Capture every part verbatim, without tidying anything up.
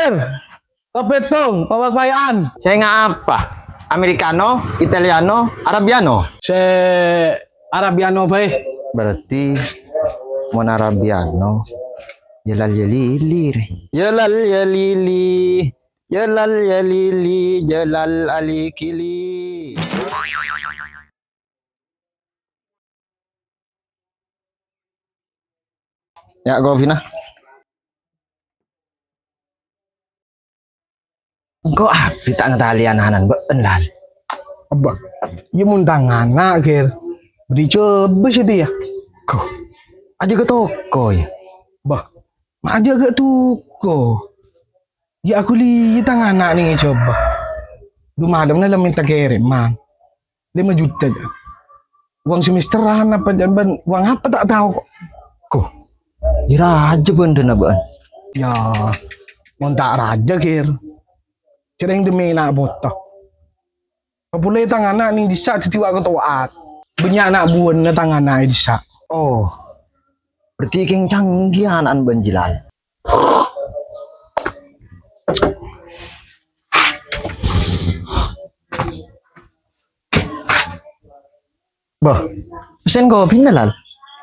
Kèr, tapètong, pabâk-bâyâ'ân. Sè ngapa? Americano, Italiano, Arabiano? Sè Arabiano bhâi. Berarti mon Arabiano, Jalal Jalili, rè. Jalal Jalili, Jalal Jalili, Jalal Ali Kili. Yâ', kopina. Engko' abit ta' ngatalèyan ana' bâ'en, Lal. Abbâ, iyâ mon tang ana', Gir. Bâdhi jhâbâ sè dhiyâ. Ghu, ajâgâ toko, yâ. Bâh, ma' ajâgâ toko. Yâ, aku li tang ana' nèng è jhâbâ. Dhu malemma la mènta kèrèman. Lèma juta, jâ. Wong semesteran apa, jân, bân wong apa ta' tao, ko'. Ghu, yâ rajâ bhândhâna bâ'en. Yâ, mon ta' rajâ, Gir. Jhâreng dhimèna' poto. Kapolè tang ana' nèng dissa' dhâddhi wa'-, katowa'. Bânnya' ana' buwâna tang ana' è dissa'. Oh, berarti kèng canggih ana'na bân Jilal. Bâh, pèssèna kopina, Lal?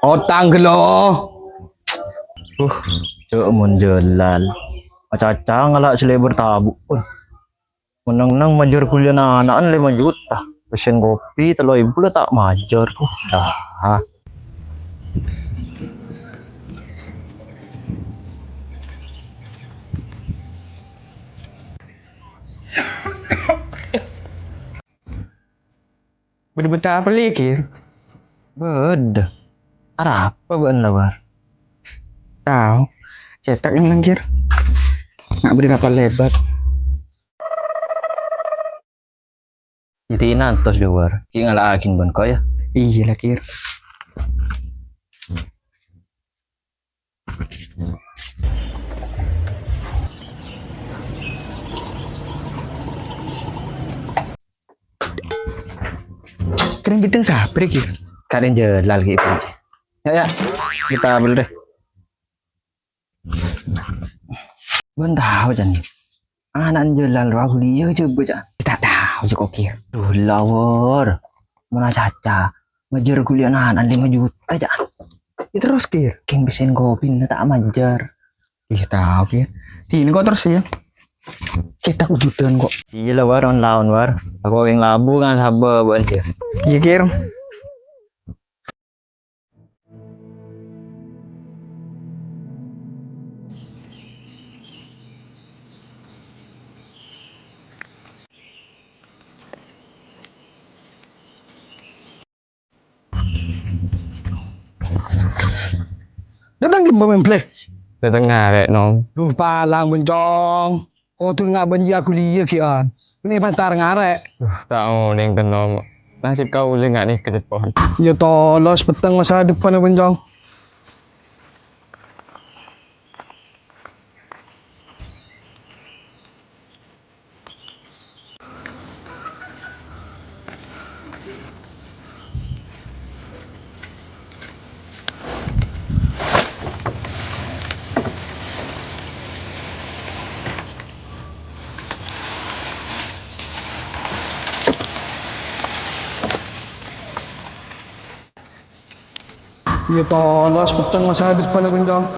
Otang ghâllu. Uh, cè' mon Jilal. Acaca ngala' sè lèbâr tabu'. Mon neng-neng majâr kuliah ana'na lèma juta. Pèssèna kopi tello èbu la ta' majâr. Uh, dah. Bâdâ bhârta apa lè, Gir? Bâdâ. Arapa bâ'en la, War? Tao. Cètak yang nangkir. Nggak beri kapal lebar. Jadi nantos dua, War. Ki ngala'aghin bân ko', yâ. Iyâ la, Gir. Keren bintang sabar, Gir. Karen Jelal, Gir. Ya, ya. Kita ambil deh. Bân tao, Can. Ana'na Jelal rowa kuliah jhâbâ, Can. Ta' tao sè kok, Gir. Duh, lawor. Mon acaca. Majâr kuliah ana'na lèma juta, Can. Ya terros, Gir. Kèng pèssèna kopina ta' majâr. Ih, tao, Gir. Dinah kok terros, yâ. Kita wujudan kok. Iyâ la, War, on laon, War. Aku kèng labu kan sabâ bân, Gir. Iyâ, Gir. Dâteng ghâmpa memble. Dâteng ngarè', Nom. Duh, palang, Bencong. Kodhu nga' bânjiyâ kuliah ghi'ân. Mènè pantar ngarè'. Duh, ta' onèng, Nom. Nasib kaulâ nga' nèka dâ' pon. Ya tolos, peteng masa depan, Bencong. Ya tolos, peteng masa depan, Bencong.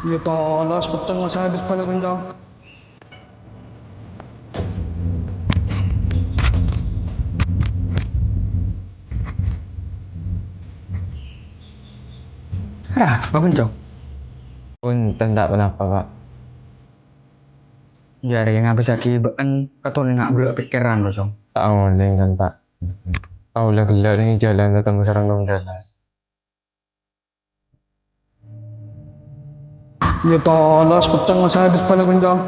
Ya tolos, peteng masa depan, Bencong. Arapa, Bencong? Punten, ta' ponapa, Pak. Jârèya ngabâssaghi bâ'en katon nga' bârâ' pèkkèran, Cong. Ta' onèng, kan, Pak. Kaulâ ghellâ' nèng jhâlân tatemmo sareng Nom Jalal. Ya tolos, peteng masa depan, Cong.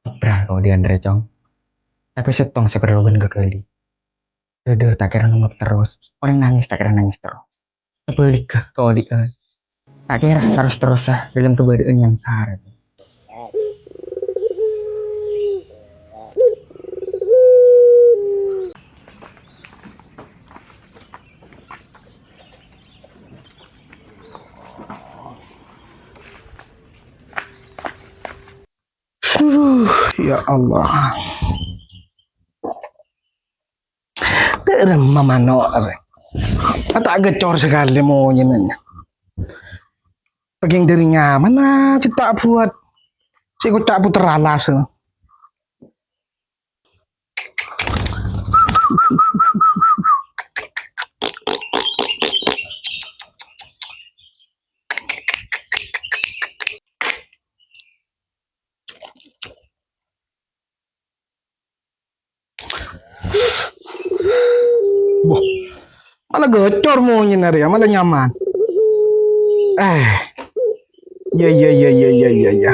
Abra kok diyan rè, Cong. Tapè sèttong sè parlo bân ghâghâli. Dâdâ ta' kèra nongop terros, orèng nangès ta' kèra nangès terros. Sabhâligghâ, kodi'ân. Ta' kèra saros-terrosa dâlem kabâdâ'ân yang sara. Ya Allah. Dâ'remma mano' arè. Ta' gècor sakalè monyèna. Pagèng dâri nyamana cè' ta' buwat. Sè koca' puter alas. Wah, mala gècor monyèna rèya, mala nyaman. Eh. Ya, ya, ya, ya, ya, ya, ya.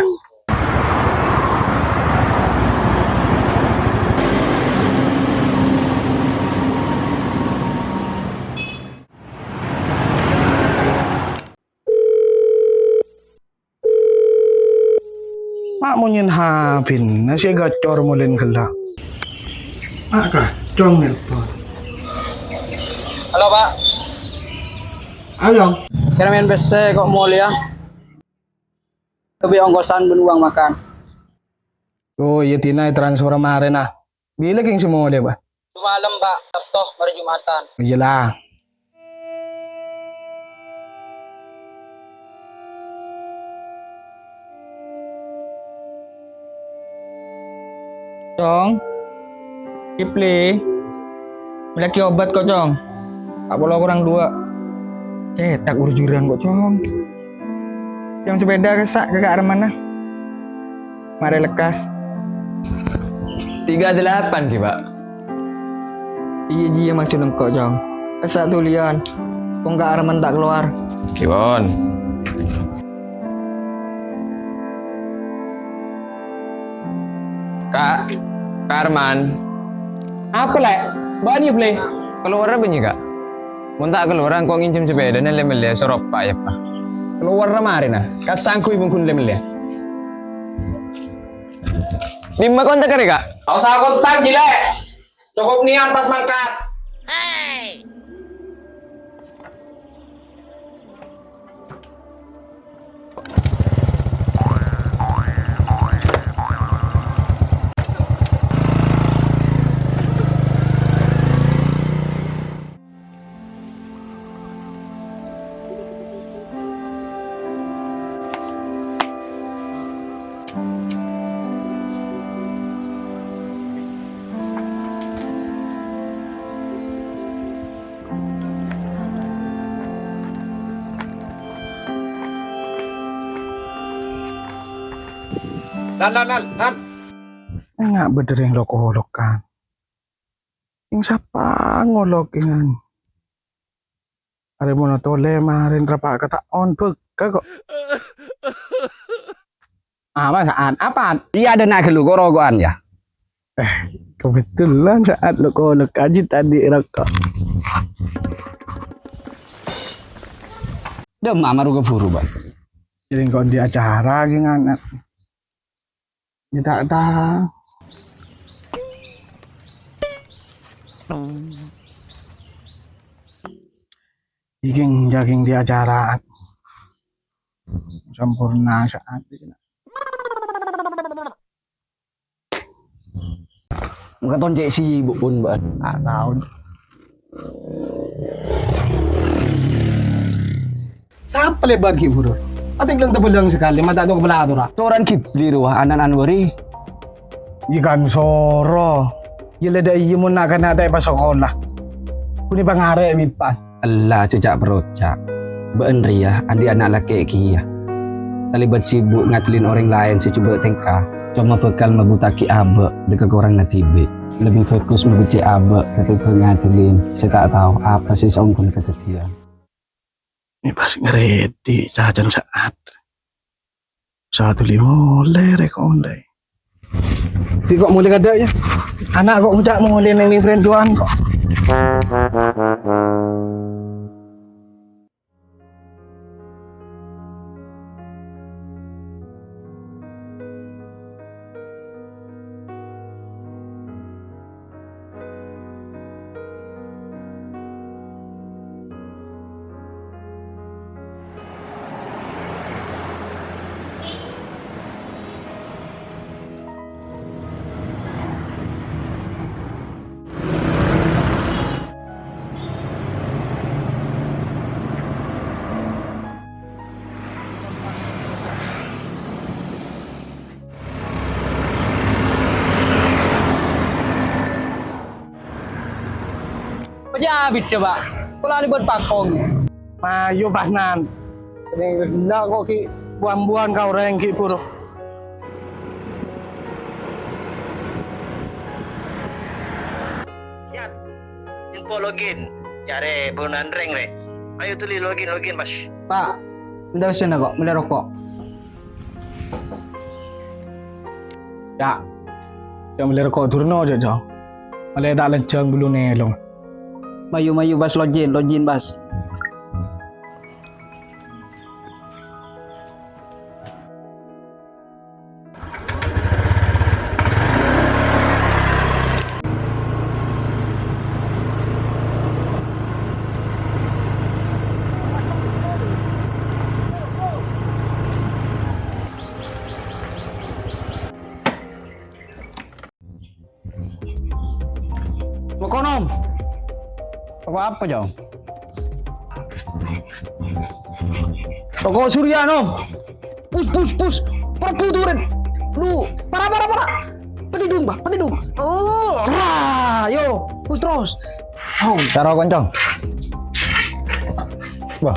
Ma' monyèn habinna sè gècor molèn ghellâ'. Ma' kacong nelpon. Halo, Pak. Halo. Kèrèmèn pèssè ko' molèya. Lebbi ongkosan bân uwang makan. Oh, iyâ, dinah ètransfer marèna. Bilâ kèng sè molè, Pak? Jumalem, Pak. Sabto, marè Jumatan. Iyâ la. Cong. Kipli. Mellèaghi obat ko', Cong. Empat puluh kurang dua. Cètak ur-jurân ko', Cong. Yang sepeda kessa' ka Kak Armana. Marè lekkas. Tiga delapan ghi, Pak. Iyâ, jiyâ maksod engko', Cong. Kessa' dhuliyân. Pong Kak Arman ta' kalowar. Ghi pon. Kak, Kak Arman. Apa, Lè'? Bâ'na, Ble? Kalowarra bânnè, Kak. Mon ta' kalowar, engko' ngènjhâm sepedana lè-mellè, soro eppa', yâ, Pa'. Kalowarra marèna, ka' sangghu mon ghun lè-mellè. Dimma kontak arè, Kak? Ta' osa kontak, Ji, Lè'. Cokop nèyat pas mangkat. Nan, nan, nan, nan. Enga' bâdâ rèng lok-olokan. Sèng sapa ngolok kèngan? Arè mon tolè marèn rapa' kata' on bâgâ ko'. Apa, Sa'at? Apa? Iyâ, adâ' na' ghâllu, ko' roko'an, yâ. Eh, kebetulan Sa'at lo-, kolok aji tadi roko'. Dâ' emma maru kabhuru, Bang. Jadi engko' di acara ghi' ngana'. Ya, ta' tao. Iki jaging di acara sampurna Sa'at iki. Engko' ton cè' sibuk pon, Bang. Ah, taon. Sapa lèbât ghi' buru? Atèng dâng-tebellang sakalè, mata' to kepala atora. Toran Kipli rowa, anan Anwari. Ikan soro. Yâ la dâ' iyâ mon na'-kana' ta' èpasakola. Kuni pangarè' mipan. Ella, jhâ' ca'-peroca'. Bâ'en rèya andi' ana' lakè' kèya. Talèbât sibuk ngadilin orèng laèn sè jhubâ' tèngka, coma bhâkal mabhuta'aghi abâ' dâ' kakoranganna dhibi'. Lebbi bhâghus mabhecce' abâ' katèmbhâng ngadilin sè ta' tao apa sè saongghuna kadhâddhiyân. Mè' pas ngarèdhi cacana Sa'at. Sa'at dhuli molè rè ko' molè. Di ko' molè kadâ' yâ. Ana' ko' ngoca' molè neng friend doang ko'. Pajâ abit, Pak. Kaulâ lèbât pakong. Mayu, Pak, nan. Ghenna' kok ghi' buân-buân ka orèng ghi' buru. Yat, nyempo login. Jârè burunan rèng rè. Ayo tuli login, login, Mas. Pak, minta pesen kok, mellè roko'. Yâ, jhâ' mellè roko' durno, jhâ', jhâ'. Mellè ta' lanjhâng bellunè, Long. Mayu, mayu, Bas, login, login, Bas. Moko, Nom. Apa-apa, Jong? Roko' Surya, Nom. Pus, pus, pus. Perbu turun. Lu, para, para, para. Petidung, Bah, petidung. Oh, ra, yo. Pus terus. Cara kencang. Wah,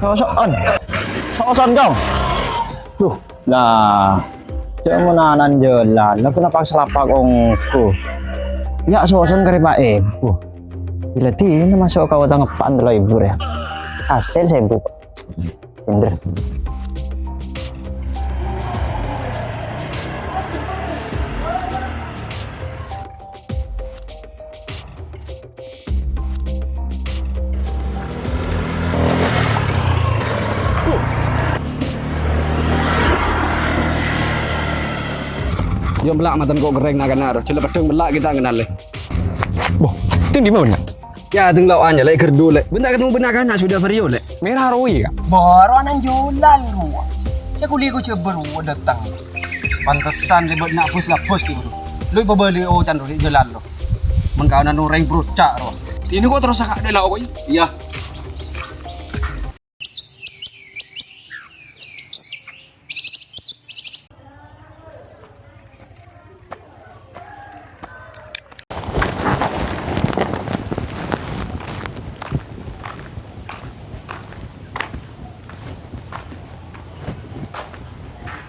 sosokan. Sosokan, Jong. Duh. Lah, cè' mon anan jhâlân, la kenapa selapak ongghu? Yâ, sosokan karè Pak Ebu. Bilâ dinah maso' ka utang eppa' tello èbu rè. Hasil saèbu. Pinter. Yo, bellâ' maten ko' kerrèng na'-kana' ro. Jhâ' la peddhâng bellâ' kita kenal, lè. Boh, tèng dimma, Bân? Ya, tèng lao'an, ya, lè, ghâr dhu, lè. Bân ta' ketemu bân na'-kana' sudah Vario, lè. Mèra rowa, Ka'. Bârâ anan jhâlân, rowa. Sè kuliyah ko jhâbâ, rowa, dâteng. Pantesan lè bâdâ na' bos la bos, gitu. Lu pabâli ocan, ro, di jhâlân, lo. Mèn kanan orèng broca', ro. Ini kok terus sakit, lè, la, kok. Iya.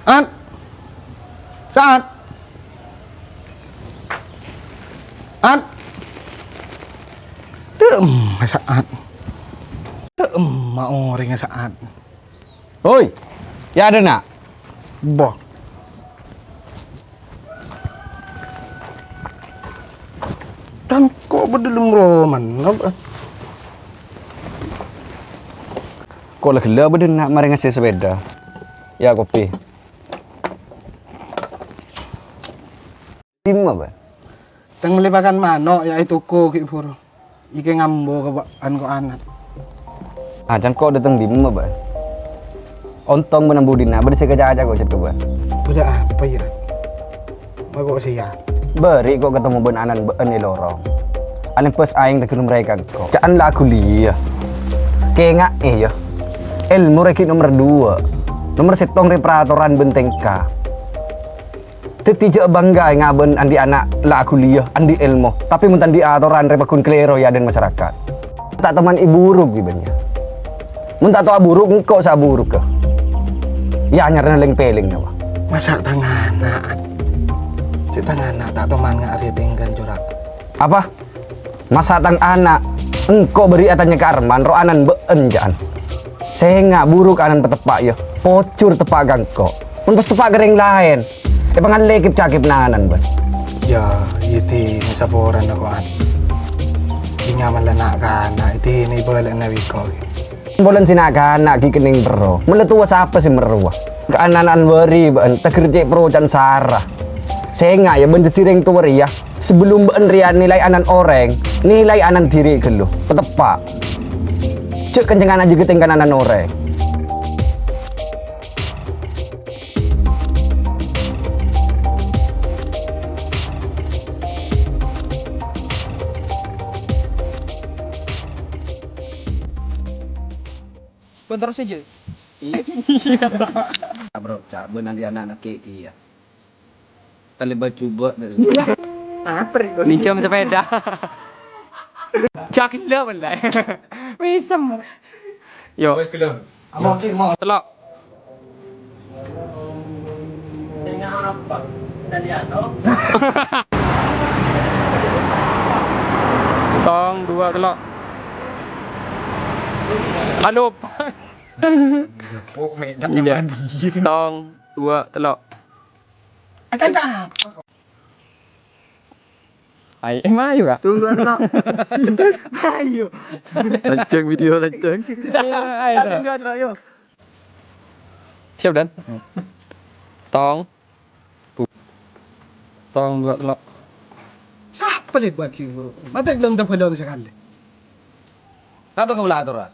An. Sa'at. An. Dâ'emma Sa'at. Dâ'emma orèngnga Sa'at. Hoi, ya ada, Nak? Boh. Tang ko' bâdâ dâlem romana, Bân? Ko' la ghellâ' bâdâ, Nak, marè ngasè sepeda. Ya, kopi. Dimma, Bân? Tang mellè pakan mano', ya, è toko ghi' buru. Èkè ngambo ka bâ'ân ko' ana'. Ah, can ko' dâteng dimma, Bân? Ontong bân ambu dinna' bâdâ sè èkacaca ko' cèdhâ, Bân. Bâdâ apa, ya? Bâ ko' sè, ya? Bâri' ko' katemo bân anan bâ'ân è lorong. Alèmbâs aèng teggher maraè ka engko'. Ca'an la aghuli, ya. Kènga'è, ya. Èlmo rè ghi' nomer dua. Nomer sèttong rè paratoran bân tèngka. Dhâddhi jhâ' bângga ngabâ'ân andi' ana' la aghuli, andi' èlmo, tapè mon ta' andi' atoran rè pagghun kalèro è adâ'na masyarakat. Ta' toman èburuk ghi' bânnya'. Mon ta' towa buruk, engko' sè aburukka. Yâ, anyarra lèng-pèlèng nyawa. Masa' tang ana'? Cè' tang ana' ta' toman nga' arèya tèngghâl, Jora. Apa? Masa' tang ana', engko' bâri' atanya ka Arman, ro' anan bâ'ân, ca'an. Sènga' buruk anan pateppa', ya. Pojhur teppa' ka engko'. Mon pas teppa' ka rèng laèn, èpangallè kèp-cakèp na anan, Bân. Ya, iyâ, dinah saporana ko', An. Dinah mala na'-kana', dinah bâlâna bi' ko'. Polana sè na'-kana' ghi' kennèng perro. Mala towa sapa sè merrowa? Ka ana'-ana'an bâri' bâ'ân, teggher cè' perro ca'an sara. Sènga', ya, bân dhâddhi rèng towa rèya. Sabellun bâ'ân rèya nilai anan orèng, nilai anan dhiri ghâllu. Pateppa'. Jhâ' kencèngan ajâgâ tèngkana anan orèng. Bân terros, Jè. Iyâ. Bro, ca' bân andi' ana' kèya. Talèbât jhubâ'. Apa rè, Gus? Minjam sepeda. Cak ghellâ' bâlâi. Mesem. Yo. Wes, gelem. Tello'. Tong, duwâ', tello'. Alup. Tong, duwâ', tello'. Ayo, eh, mayu, Kak. Tong, duwâ', tello'. Ayo. Lanceng video, lanceng. Ayo, ayo. Tong, duwâ', tello', yo. Siap, Dan? Tong. Bu-, tong, duwâ', tello'. Sapa lè buat ki, Bro? Mate belum tak belum sekali. Apa kau lah aturan?